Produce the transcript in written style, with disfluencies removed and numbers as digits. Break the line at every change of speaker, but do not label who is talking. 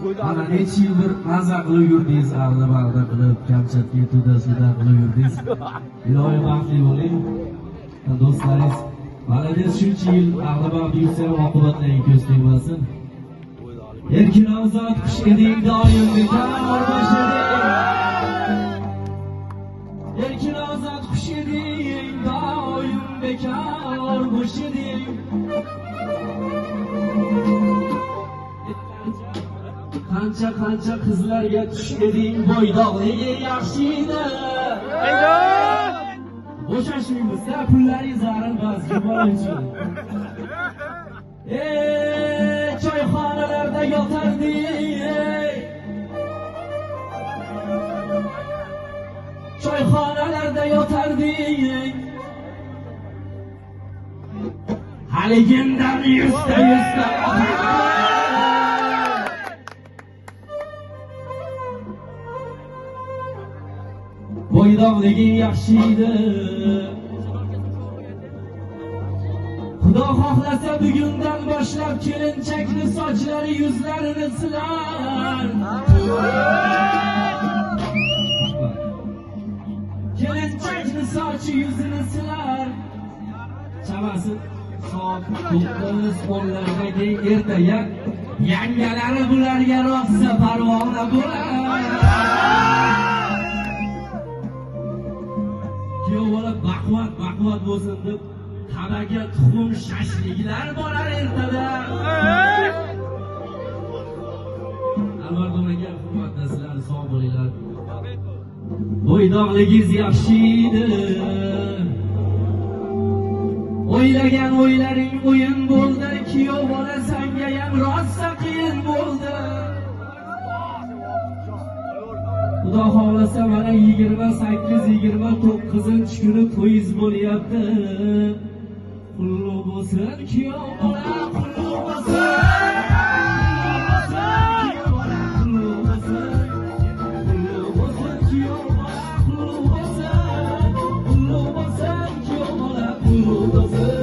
Mana necha yildir maza qilib yurdingiz, ag'da-bag'da qilib, kamchatga to'da-suda qilib yurdingiz. Iloyim baxtli bo'ling. Do'stlaringiz, malades, shuncha yil ag'da-bag'da yursa ham oqibatlariga ko'z tegmasin. Erkin ozod qush eding, doim bekor bosh eding. Erkin ozod qush eding, doim bekor bo'sh eding. Qancha qancha qizlarga tush eding, bo'ydoqligi yaxshi edi. Bo'shashmaymiz-da, pullaringiz arilmas, jumla uchun. Choyxonalarda yotarding, choyxonalarda yotarding. Haligindan yuzta yuzta bo'ydoqliging yaxshi edi. Xudo xohlasa bugundan boshlab kelinchakni sochlari yuzlarini silar. Kelinchakni sochi yuzini silar. Chamasi soat 9:10lardagi ertaga yangalari bularga rosa parvona bo'lar. Kuyov bola baquvvat baquvvat bo'lsin deb tavaga tuxum shashliklar borar ertada. Alimardon aka, hurmatli sizlar, sog' bo'linglar. Bo'ydoqligingiz yaxshi edi. O'ylagan o'ylaring o'yin bo'ldi, kuyov bola sanga ham rosa qiyin bo'ldi. Xudo xohlasa mana 28-29 kuni to'yingiz bo'lyapti. Qulluq bo'lsin kuyov bola, qulluq bo'lsin. Qulluq bo'lsin, qulluq bo'lsin kuyov bola, qulluq bo'lsin. Qulluq bo'lsin kuyov bola, qulluq bo'lsin.